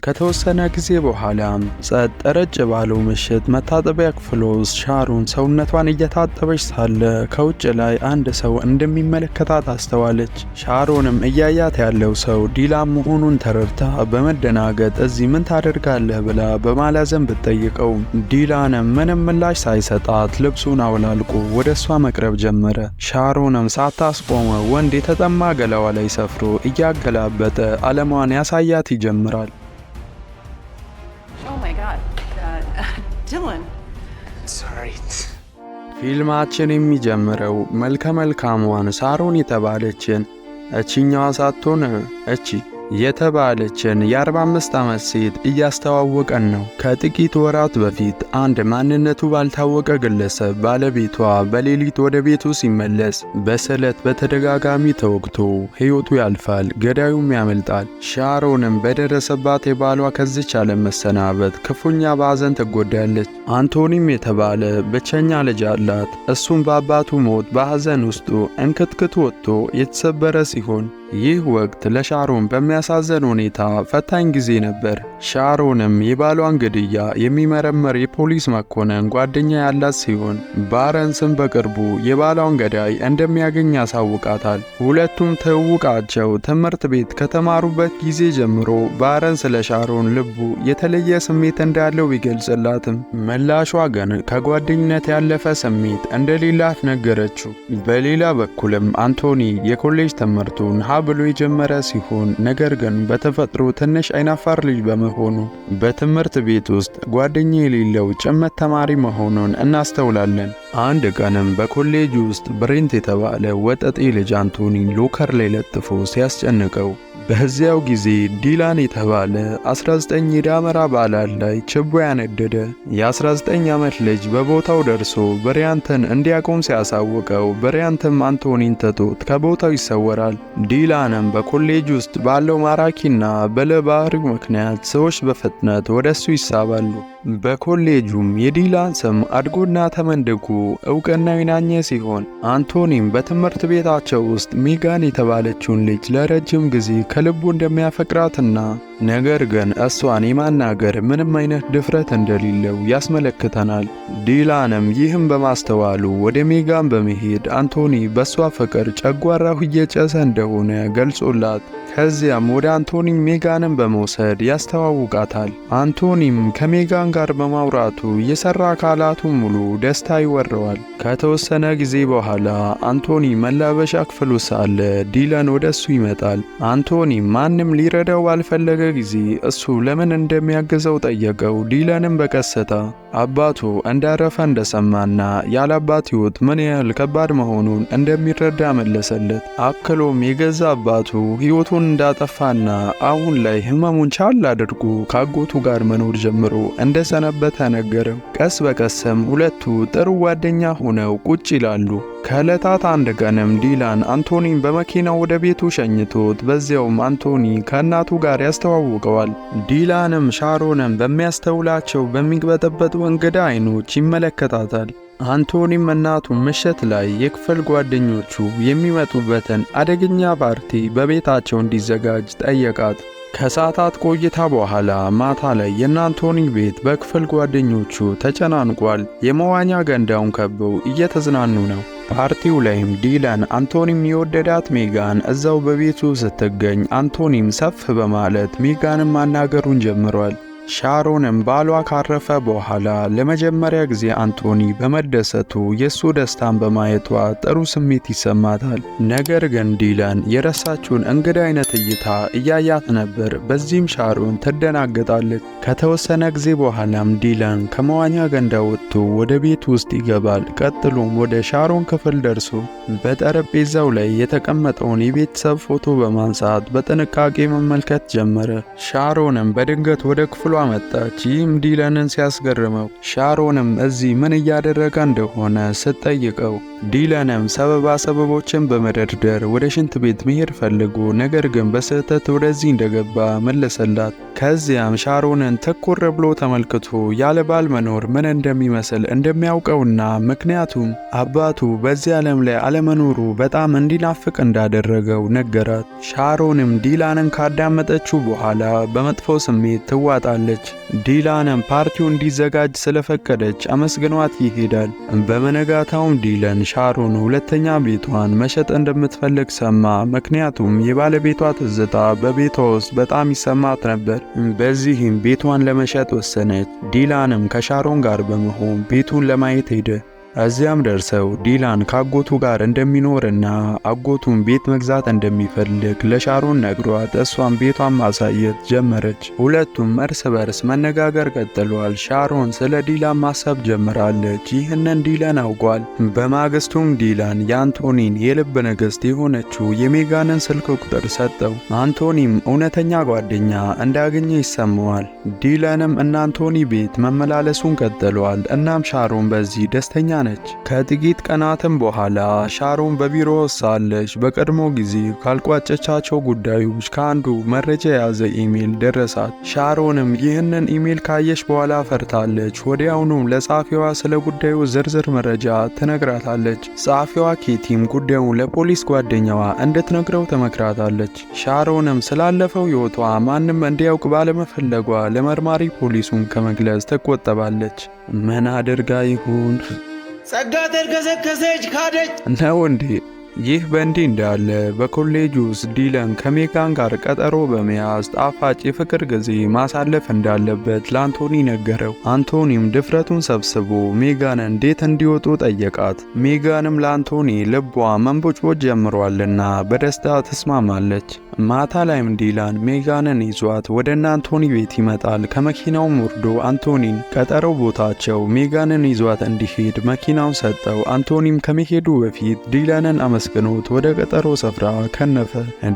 ከተወሰነ ጊዜ በኋላም ጸጥ ረጭ ባለው ምሽት መታጠቢያ ክፍል ውስጥ ሻሮን ሰውነቷን እየታጠበች ሳለ ከውጭ ላይ አንድ ሰው እንደሚመለከታት አስተዋለች። ሻሮንም እያያት ያለው ሰው ዲላን መሆኑን ተረድታ በመደናገጥ እዚህ ምን ታደርጋለህ ብላ በማላዘን ብትጠይቀው፣ ዲላንም ምንም ምላሽ ሳይሰጣት ልብሱን አውላልቆ ወደ እሷ መቅረብ ጀመረ። ሻሮንም ሳታስቆመው ወንድ የተጠማ ገላዋ ላይ ሰፍሮ እያገላበጠ ዓለሟን ያሳያት ይጀምራል። Oh my God. Dylan. Sorry. ፊልማችን የሚጀምረው መልከ መልካሟን ሳሮን የተባለችን፣ እቺኛዋ ሳትሆን እቺ የተባለችን የ45 ዓመት ሴት እያስተዋወቀን ነው። ከጥቂት ወራት በፊት አንድ ማንነቱ ባልታወቀ ግለሰብ ባለቤቷ በሌሊት ወደ ቤቱ ሲመለስ በስለት በተደጋጋሚ ተወግቶ ሕይወቱ ያልፋል፣ ገዳዩም ያመልጣል። ሻሮንም በደረሰባት የባሏ ከዚች ዓለም መሰናበት ክፉኛ በሐዘን ትጎዳለች። አንቶኒም የተባለ ብቸኛ ልጅ አላት። እሱም በአባቱ ሞት በሐዘን ውስጡ እንክትክት ወጥቶ የተሰበረ ሲሆን፣ ይህ ወቅት ለሻሮን በሚያሳዝን ሁኔታ ፈታኝ ጊዜ ነበር። ሻሮንም የባሏን ግድያ የሚመረምር የፖሊስ መኮንን ጓደኛ ያላት ሲሆን፣ ባረንስም በቅርቡ የባሏን ገዳይ እንደሚያገኝ ያሳውቃታል። ሁለቱም ትውውቃቸው ትምህርት ቤት ከተማሩበት ጊዜ ጀምሮ ባረንስ ለሻሮን ልቡ የተለየ ስሜት እንዳለው ቢገልጽላትም፣ ምላሿ ግን ከጓደኝነት ያለፈ ስሜት እንደሌላት ነገረችው። በሌላ በኩልም አንቶኒ የኮሌጅ ትምህርቱን ሀ ብሎ የጀመረ ሲሆን፣ ነገር ግን በተፈጥሮ ትንሽ አይናፋር ልጅ በመሆኑ በትምህርት ቤት ውስጥ ጓደኛ የሌለው ጭምት ተማሪ መሆኑን እናስተውላለን። አንድ ቀንም በኮሌጅ ውስጥ ብሬንት የተባለ ወጠጤ ልጅ አንቶኒ locker ላይ ለጥፎ ሲያስጨንቀው፣ በዚያው ጊዜ ዲላን የተባለ 19 የዳመራ በዓላት ላይ ችቦ ያነደደ የ19 ዓመት ልጅ በቦታው ደርሶ ብሪያንትን እንዲያቆም ሲያሳውቀው፣ ብሪያንትም አንቶኒን ትቶት ከቦታው ይሰወራል። ዲላንም በኮሌጅ ውስጥ ባለው ማራኪና ብልህ ባህሪው ምክንያት ሰዎች በፍጥነት ወደሱ ይሳባሉ። በኮሌጁም የዲላን ስም አድጎና ተመንድጎ እውቅናው የናኘ ሲሆን፣ አንቶኒም በትምህርት ቤታቸው ውስጥ ሜጋን የተባለችውን ልጅ ለረጅም ጊዜ ከልቡ እንደሚያፈቅራትና ነገር ግን እሷን የማናገር ምንም አይነት ድፍረት እንደሌለው ያስመለክተናል። ዲላንም ይህም በማስተዋሉ ወደ ሜጋን በመሄድ አንቶኒ በእሷ ፍቅር ጨጓራው እየጨሰ እንደሆነ ገልጾላት፣ ከዚያም ወደ አንቶኒ ሜጋንን በመውሰድ ያስተዋውቃታል። አንቶኒም ከሜጋን ጋር በማውራቱ የሰራ አካላቱ ሙሉ ደስታ ይወረዋል። ከተወሰነ ጊዜ በኋላ አንቶኒ መላበሻ ክፍሉ ሳለ ዲላን ወደ እሱ ይመጣል። አንቶኒ ማንም ሊረዳው ባልፈለገ ጊዜ እሱ ለምን እንደሚያግዘው ጠየቀው። ዲላንም በቀስታ አባቱ እንዳረፈ እንደሰማና ያለ አባት ሕይወት ምን ያህል ከባድ መሆኑን እንደሚረዳ መለሰለት። አክሎም የገዛ አባቱ ሕይወቱን እንዳጠፋና አሁን ላይ ህመሙን ቻል አድርጎ ከአጎቱ ጋር መኖር ጀምሮ እንደሰነበተ ነገረው። ቀስ በቀስም ሁለቱ ጥሩ ጓደኛ ሆነው ቁጭ ይላሉ። ከዕለታት አንድ ቀንም ዲላን አንቶኒን በመኪናው ወደ ቤቱ ሸኝቶት በዚያውም አንቶኒ ከእናቱ ጋር ያስተዋውቀዋል። ዲላንም ሻሮንን በሚያስተውላቸው በሚግበጠበጡ እንግዳ አይኖች ይመለከታታል። አንቶኒም እናቱ ምሽት ላይ የክፍል ጓደኞቹ የሚመጡበትን አደገኛ ፓርቲ በቤታቸው እንዲዘጋጅ ጠየቃት። ከሰዓታት ቆይታ በኋላ ማታ ላይ የእነ አንቶኒ ቤት በክፍል ጓደኞቹ ተጨናንቋል። የመዋኛ ገንዳውን ከበው እየተዝናኑ ነው። ፓርቲው ላይም ዲላን አንቶኒም የወደዳት ሜጋን እዛው በቤቱ ስትገኝ፣ አንቶኒም ሰፍ በማለት ሜጋንም ማናገሩን ጀምሯል። ሻሮንም ባሏ ካረፈ በኋላ ለመጀመሪያ ጊዜ አንቶኒ በመደሰቱ የሱ ደስታን በማየቷ ጥሩ ስሜት ይሰማታል። ነገር ግን ዲላን የረሳችውን እንግዳ አይነት እይታ እያያት ነበር። በዚህም ሻሮን ትደናገጣለች። ከተወሰነ ጊዜ በኋላም ዲላን ከመዋኛ ገንዳ ወጥቶ ወደ ቤት ውስጥ ይገባል። ቀጥሎም ወደ ሻሮን ክፍል ደርሶ በጠረጴዛው ላይ የተቀመጠውን የቤተሰብ ፎቶ በማንሳት በጥንቃቄ መመልከት ጀመረ። ሻሮንም በድንገት ወደ ክፍሏ ክፍሏ መጣች። ይህም ዲለንን ሲያስገርመው፣ ሻሮንም እዚህ ምን እያደረገ እንደሆነ ስትጠይቀው፣ ዲለንም ሰበባ ሰበቦችን በመደርደር ወደ ሽንት ቤት መሄድ ፈልጎ ነገር ግን በስህተት ወደዚህ እንደገባ መለሰላት። ከዚያም ሻሮንን ትኩር ብሎ ተመልክቶ ያለ ባል መኖር ምን እንደሚመስል እንደሚያውቀውና ምክንያቱም አባቱ በዚህ ዓለም ላይ አለመኖሩ በጣም እንዲናፍቅ እንዳደረገው ነገራት። ሻሮንም ዲላንን ካዳመጠችው በኋላ በመጥፎ ስሜት ትዋጣለች። ዲላንም ፓርቲው እንዲዘጋጅ ስለፈቀደች አመስግኗት ይሄዳል። በመነጋታውም ዲለን ሻሮን ሁለተኛ ቤቷን መሸጥ እንደምትፈልግ ሰማ። ምክንያቱም የባለቤቷ ትዝታ በቤቷ ውስጥ በጣም ይሰማት ነበር። በዚህም ቤቷን ለመሸጥ ወሰነች። ዲላንም ከሻሮን ጋር በመሆን ቤቱን ለማየት ሄደ። እዚያም ደርሰው ዲላን ካጎቱ ጋር እንደሚኖርና አጎቱን ቤት መግዛት እንደሚፈልግ ለሻሮን ነግሯት እሷም ቤቷን ማሳየት ጀመረች። ሁለቱም እርስ በርስ መነጋገር ቀጥለዋል። ሻሮን ስለ ዲላን ማሰብ ጀምራለች። ይህንን ዲላን አውቋል። በማግስቱም ዲላን የአንቶኒን የልብ ንግሥት የሆነችው የሜጋንን ስልክ ቁጥር ሰጠው። አንቶኒም እውነተኛ ጓደኛ እንዳገኘ ይሰማዋል። ዲላንም እነ አንቶኒ ቤት መመላለሱን ቀጥሏል። እናም ሻሮን በዚህ ደስተኛ ነች። ከጥቂት ቀናትም በኋላ ሻሮን በቢሮ ሳለች በቀድሞ ጊዜ ካልቋጨቻቸው ጉዳዮች ከአንዱ መረጃ የያዘ ኢሜል ደረሳት። ሻሮንም ይህንን ኢሜል ካየች በኋላ ፈርታለች። ወዲያውኑም ለጸሐፊዋ ስለ ጉዳዩ ዝርዝር መረጃ ትነግራታለች። ጸሐፊዋ ኬቲም ጉዳዩን ለፖሊስ ጓደኛዋ እንድትነግረው ትመክራታለች። ሻሮንም ስላለፈው ሕይወቷ ማንም እንዲያውቅ ባለመፈለጓ ለመርማሪ ፖሊሱን ከመግለጽ ትቆጠባለች። ምን አድርጋ ይሁን? ጸጋ ተርከሰከሰች፣ ካደች። ነው እንዴ? ይህ በእንዲህ እንዳለ በኮሌጅ ውስጥ ዲለን ከሜጋን ጋር ቀጠሮ በመያዝ ጣፋጭ የፍቅር ጊዜ ማሳለፍ እንዳለበት ለአንቶኒ ነገረው። አንቶኒም ድፍረቱን ሰብስቦ ሜጋንን እንዴት እንዲወጡ ጠየቃት። ሜጋንም ለአንቶኒ ልቧ መንቦጭቦጭ ጀምሯልና በደስታ ትስማማለች። ማታ ላይም ዲላን ሜጋንን ይዟት ወደ እነ አንቶኒ ቤት ይመጣል። ከመኪናውም ወርዶ አንቶኒን ቀጠሮ ቦታቸው ሜጋንን ይዟት እንዲሄድ መኪናውን ሰጠው። አንቶኒም ከመሄዱ በፊት ዲላንን አመስግኖት ወደ ቀጠሮ ስፍራ ከነፈ።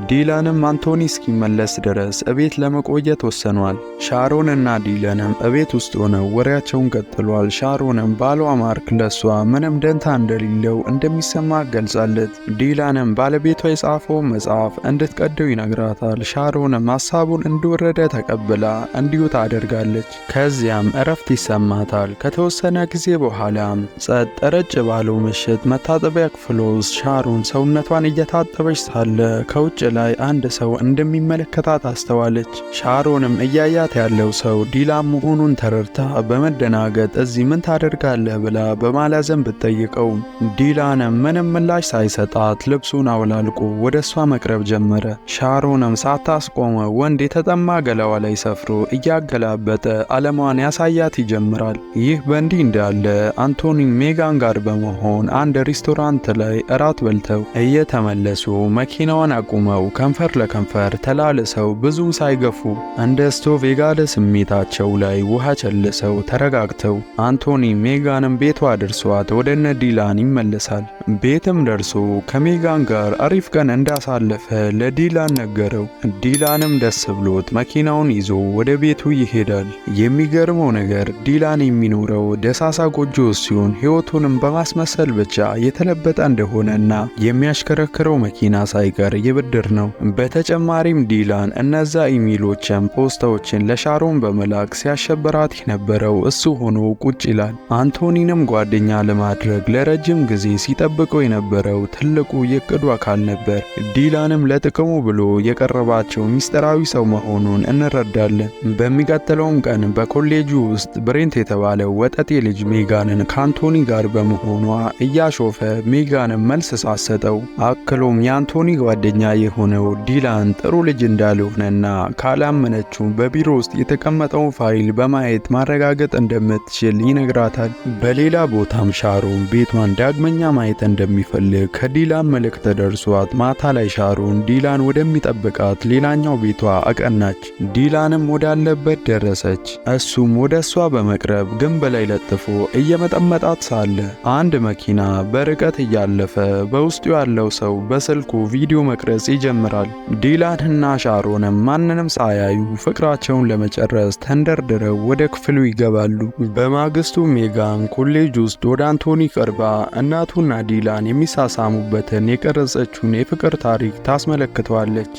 ዲላንም አንቶኒ እስኪመለስ ድረስ እቤት ለመቆየት ወስኗል። ሻሮን እና ዲለንም እቤት ውስጥ ሆነው ወሬያቸውን ቀጥሏል። ሻሮንም ባሏ ማርክ ለሷ ምንም ደንታ እንደሌለው እንደሚሰማ ገልጻለት። ዲላንም ባለቤቷ የጻፈው መጽሐፍ እንድትቀደው ይነግራታል። ሻሮንም ሀሳቡን እንደወረደ ተቀብላ እንዲሁ ታደርጋለች። ከዚያም እረፍት ይሰማታል። ከተወሰነ ጊዜ በኋላም ጸጥ ረጭ ባለው ምሽት መታጠቢያ ክፍል ውስጥ ሻሮን ሰውነቷን እየታጠበች ሳለ ከውጭ ላይ አንድ ሰው እንደሚመለከታት አስተዋለች። ሻሮንም እያያት ያለው ሰው ዲላን መሆኑን ተረድታ በመደናገጥ እዚህ ምን ታደርጋለህ ብላ በማላዘን ብትጠይቀውም ዲላንም ምንም ምላሽ ሳይሰጣት ልብሱን አውላልቆ ወደ እሷ መቅረብ ጀመረ። ሻሮንም ሳታስቆመው ወንድ የተጠማ ገላዋ ላይ ሰፍሮ እያገላበጠ ዓለሟን ያሳያት ይጀምራል። ይህ በእንዲህ እንዳለ አንቶኒ ሜጋን ጋር በመሆን አንድ ሬስቶራንት ላይ እራት በልተው እየተመለሱ መኪናዋን አቁመው ከንፈር ለከንፈር ተላልሰው ብዙም ሳይገፉ እንደ ስቶቭ የጋለ ስሜታቸው ላይ ውሃ ቸልሰው ተረጋግተው አንቶኒ ሜጋንም ቤቷ አድርሷት ወደ እነ ዲላን ይመለሳል። ቤትም ደርሶ ከሜጋን ጋር አሪፍ ቀን እንዳሳለፈ ለዲላን ነገረው። ዲላንም ደስ ብሎት መኪናውን ይዞ ወደ ቤቱ ይሄዳል። የሚገርመው ነገር ዲላን የሚኖረው ደሳሳ ጎጆ ሲሆን ሕይወቱንም በማስመሰል ብቻ የተለበጠ እንደሆነና የሚያሽከረክረው መኪና ሳይቀር የብድር ነው። በተጨማሪም ዲላን እነዛ ኢሜሎችን፣ ፖስታዎችን ለሻሮን በመላክ ሲያሸበራት የነበረው እሱ ሆኖ ቁጭ ይላል። አንቶኒንም ጓደኛ ለማድረግ ለረጅም ጊዜ ሲጠብቀው የነበረው ትልቁ የእቅዱ አካል ነበር። ዲላንም ለጥቅሙ ብሎ የቀረባቸው ሚስጥራዊ ሰው መሆኑን እንረዳለን። በሚቀጥለውም ቀን በኮሌጁ ውስጥ ብሬንት የተባለው ወጠጤ ልጅ ሜጋንን ከአንቶኒ ጋር በመሆኗ እያሾፈ ሜጋንን መልስ ሳሰጠው አክሎም የአንቶኒ ጓደኛ የሆነው ዲላን ጥሩ ልጅ እንዳልሆነና ካላመነችው በቢሮ ውስጥ የተቀመጠውን ፋይል በማየት ማረጋገጥ እንደምትችል ይነግራታል። በሌላ ቦታም ሻሮን ቤቷን ዳግመኛ ማየት እንደሚፈልግ ከዲላን መልእክት ደርሷት ማታ ላይ ሻሮን ዲላን ወደሚጠብቃት ሌላኛው ቤቷ አቀናች። ዲላንም ወዳለበት ደረሰች። እሱም ወደ እሷ በመቅረብ ግንብ ላይ ለጥፎ እየመጠመጣት ሳለ አንድ መኪና በርቀት እያለፈ በውስጡ ያለው ሰው በስልኩ ቪዲዮ መቅረጽ ይጀምራል። ዲላንና ሻሮንም ማንንም ሳያዩ ፍቅራቸውን ለመጨረስ ተንደርድረው ወደ ክፍሉ ይገባሉ። በማግስቱ ሜጋን ኮሌጅ ውስጥ ወደ አንቶኒ ቀርባ እናቱና ዲላን የሚሳሳሙበትን የቀረጸችውን የፍቅር ታሪክ ታስመለክተዋለች።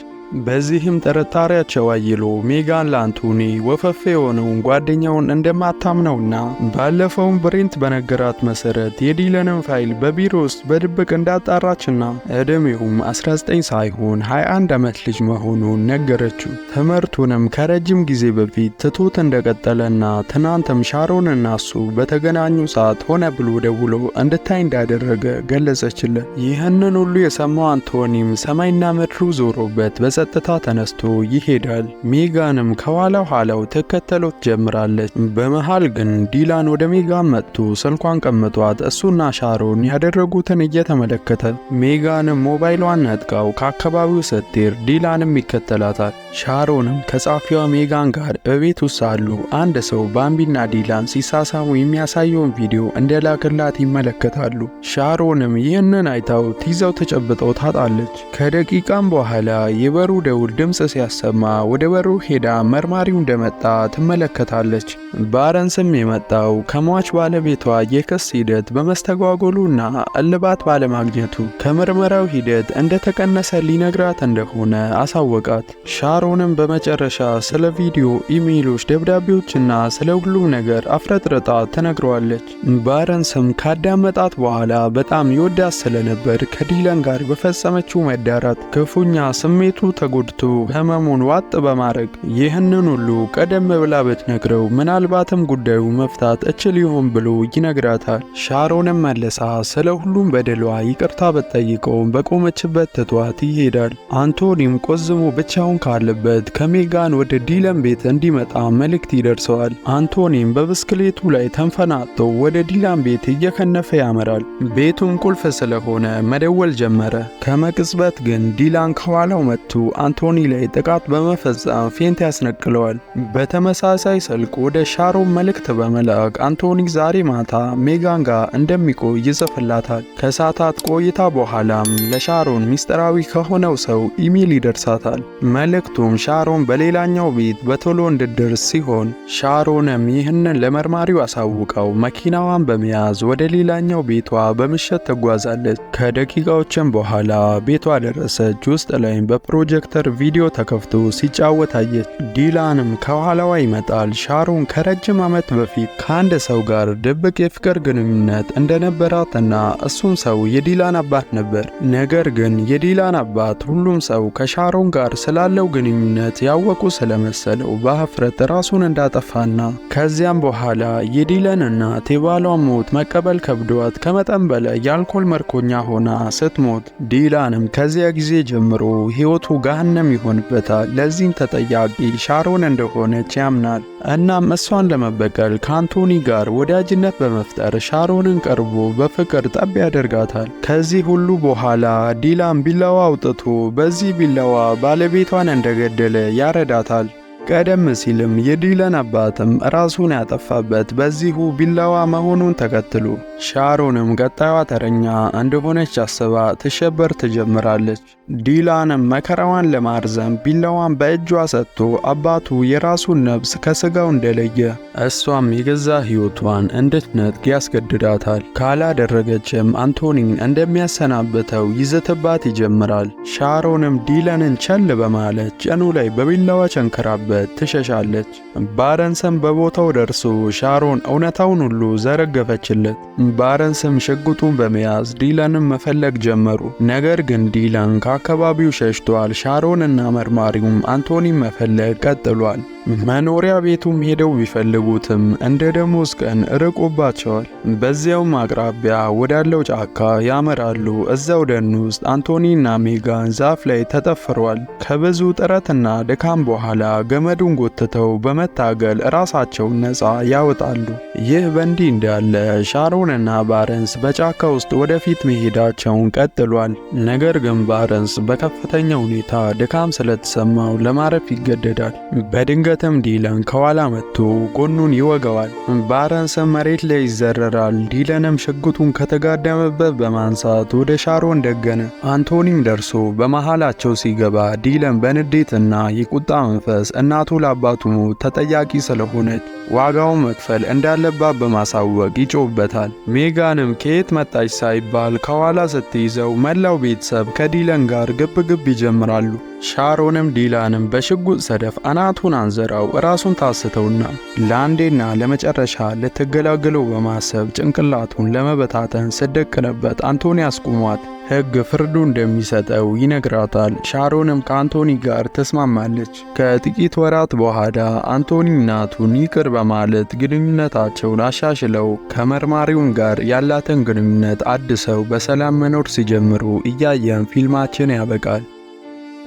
በዚህም ጥርጣሬያቸው አይሎ ሜጋን ለአንቶኒ ወፈፌ የሆነውን ጓደኛውን እንደማታምነውና ባለፈውም ብሬንት በነገራት መሰረት የዲለንን ፋይል በቢሮ ውስጥ በድብቅ እንዳጣራችና ዕድሜውም 19 ሳይሆን 21 ዓመት ልጅ መሆኑን ነገረችው። ትምህርቱንም ከረጅም ጊዜ በፊት ትቶት እንደቀጠለና ትናንትም ሻሮንና እሱ በተገናኙ ሰዓት ሆነ ብሎ ደውሎ እንድታይ እንዳደረገ ገለጸችለት። ይህንን ሁሉ የሰማው አንቶኒም ሰማይና ምድሩ ዞሮበት በጸጥታ ተነስቶ ይሄዳል። ሜጋንም ከኋላው ኋላው ትከተለው ትጀምራለች። በመሃል ግን ዲላን ወደ ሜጋን መጥቶ ስልኳን ቀምቷት እሱና ሻሮን ያደረጉትን እየተመለከተ ሜጋንም ሞባይሏን ነጥቃው ከአካባቢው ስትሄድ ዲላንም ይከተላታል። ሻሮንም ከጸሐፊዋ ሜጋን ጋር እቤት ውስጥ ሳሉ አንድ ሰው ባምቢና ዲላን ሲሳሳሙ የሚያሳየውን ቪዲዮ እንደላክላት ይመለከታሉ። ሻሮንም ይህንን አይታው ትይዘው ተጨብጠው ታጣለች። ከደቂቃም በኋላ የበሩ ደውል ድምፅ ሲያሰማ ወደ በሩ ሄዳ መርማሪው እንደመጣ ትመለከታለች። ባረንስም የመጣው ከሟች ባለቤቷ የክስ ሂደት በመስተጓጎሉና እልባት ባለማግኘቱ ከምርመራው ሂደት እንደተቀነሰ ሊነግራት እንደሆነ አሳወቃት። ሻሮንም በመጨረሻ ስለ ቪዲዮ፣ ኢሜይሎች፣ ደብዳቤዎችና ስለ ሁሉም ነገር አፍረጥርጣ ትነግረዋለች። ባረንስም ካዳመጣት በኋላ በጣም ይወዳት ስለነበር ከዲለን ጋር በፈጸመችው መዳራት ክፉኛ ስሜቱ ተጎድቶ ህመሙን ዋጥ በማድረግ ይህንን ሁሉ ቀደም ብላ ብትነግረው ምናልባትም ጉዳዩ መፍታት እችል ይሆን ብሎ ይነግራታል። ሻሮንም መለሳ ስለ ሁሉም በደሏ ይቅርታ ብትጠይቀው በቆመችበት ትቷት ይሄዳል። አንቶኒም ቆዝሞ ብቻውን ካለበት ከሜጋን ወደ ዲለን ቤት እንዲመጣ መልእክት ይደርሰዋል። አንቶኒም በብስክሌቱ ላይ ተንፈናጦ ወደ ዲላን ቤት እየከነፈ ያመራል። ቤቱም ቁልፍ ስለሆነ መደወል ጀመረ። ከመቅጽበት ግን ዲላን ከኋላው መጥቶ አንቶኒ ላይ ጥቃት በመፈጸም faint ያስነቅለዋል። በተመሳሳይ ስልክ ወደ ሻሮን መልእክት በመላክ አንቶኒ ዛሬ ማታ ሜጋን ጋር እንደሚቆይ ይጽፍላታል። ከሰዓታት ቆይታ በኋላም ለሻሮን ሚስጥራዊ ከሆነው ሰው ኢሜል ይደርሳታል። መልእክቱም ሻሮን በሌላኛው ቤት በቶሎ እንድትደርስ ሲሆን ሻሮንም ይህንን ለመርማሪው አሳውቀው መኪናዋን በመያዝ ወደ ሌላኛው ቤቷ በምሽት ትጓዛለች። ከደቂቃዎችም በኋላ ቤቷ ደረሰች። ውስጥ ላይም በፕሮጀክተር ቪዲዮ ተከፍቶ ሲጫወት አየች። ዲላንም ከኋላዋ ይመጣል። ሻሮን ከረጅም ዓመት በፊት ከአንድ ሰው ጋር ድብቅ የፍቅር ግንኙነት እንደነበራትና እሱም ሰው የዲላን አባት ነበር። ነገር ግን የዲላን አባት ሁሉም ሰው ከሻሮን ጋር ስላለው ግንኙነት ያወቁ ስለመሰለው በሀፍረት ራሱን እንዳጠፋና ከዚያም በኋላ የዲላን እናት የባሏን ሞት መቀበል ከብዷት ከመጠን በላይ የአልኮል መርኮኛ ሆና ስትሞት ዲላንም ከዚያ ጊዜ ጀምሮ ሕይወቱ ገሃነም ይሆንበታል። ለዚህም ተጠያቂ ሻሮን እንደሆነች ያምናል። እናም እሷን ለመበቀል ከአንቶኒ ጋር ወዳጅነት በመፍጠር ሻሮንን ቀርቦ በፍቅር ጠብ ያደርጋታል። ከዚህ ሁሉ በኋላ ዲላን ቢላዋ አውጥቶ በዚህ ቢላዋ ባለቤቷን እንደገደለ ያረዳታል። ቀደም ሲልም የዲለን አባትም ራሱን ያጠፋበት በዚሁ ቢላዋ መሆኑን ተከትሎ ሻሮንም ቀጣዩዋ ተረኛ እንደሆነች አስባ ትሸበር ትጀምራለች። ዲላንም መከራዋን ለማርዘም ቢላዋን በእጇ ሰጥቶ አባቱ የራሱን ነፍስ ከስጋው እንደለየ እሷም የገዛ ሕይወቷን እንድትነጥቅ ያስገድዳታል። ካላደረገችም አንቶኒን እንደሚያሰናብተው ይዝትባት ይጀምራል። ሻሮንም ዲለንን ቸል በማለት ጭኑ ላይ በቢላዋ ቸንክራበት ትሸሻለች። ባረንስም በቦታው ደርሶ ሻሮን እውነታውን ሁሉ ዘረገፈችለት። ባረንስም ሽጉጡን በመያዝ ዲለንን መፈለግ ጀመሩ። ነገር ግን ዲለን ከአካባቢው ሸሽቷል። ሻሮን እና መርማሪውም አንቶኒን መፈለግ ቀጥሏል። መኖሪያ ቤቱም ሄደው ቢፈልጉትም እንደ ደሞዝ ቀን ርቆባቸዋል። በዚያውም አቅራቢያ ወዳለው ጫካ ያመራሉ። እዛው ደን ውስጥ አንቶኒና ሜጋን ዛፍ ላይ ተጠፍረዋል። ከብዙ ጥረትና ድካም በኋላ ገመዱን ጎትተው በመታገል ራሳቸውን ነፃ ያወጣሉ። ይህ በእንዲህ እንዳለ ሻሮንና ባረንስ በጫካ ውስጥ ወደፊት መሄዳቸውን ቀጥሏል። ነገር ግን ባረንስ በከፍተኛ ሁኔታ ድካም ስለተሰማው ለማረፍ ይገደዳል። በድንገትም ዲለን ከኋላ መጥቶ ጎኑን ይወገዋል። ባረንስም መሬት ላይ ይዘረራል። ዲለንም ሽጉጡን ከተጋደመበት በማንሳት ወደ ሻሮን ደገነ። አንቶኒም ደርሶ በመሃላቸው ሲገባ ዲለን በንዴትና የቁጣ መንፈስ እናቱ ለአባቱ ሞት ተጠያቂ ስለሆነች ዋጋውን መክፈል እንዳለባት በማሳወቅ ይጮህበታል። ሜጋንም ከየት መጣች ሳይባል ከኋላ ስትይዘው መላው ቤተሰብ ከዲለን ጋር ግብግብ ይጀምራሉ። ሻሮንም ዲላንም በሽጉጥ ሰደፍ አናቱን አንዘራው ራሱን ታስተውና ለአንዴና ለመጨረሻ ልትገላገለው በማሰብ ጭንቅላቱን ለመበታተን ስትደቅንበት አንቶኒ አስቁሟት ሕግ ፍርዱ እንደሚሰጠው ይነግራታል። ሻሮንም ከአንቶኒ ጋር ተስማማለች። ከጥቂት ወራት በኋላ አንቶኒ እናቱን ይቅር በማለት ግንኙነታቸውን አሻሽለው ከመርማሪውን ጋር ያላትን ግንኙነት አድሰው በሰላም መኖር ሲጀምሩ እያየን ፊልማችን ያበቃል።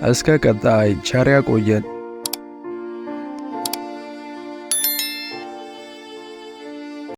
እስከ ቀጣይ ቸር ያቆየን።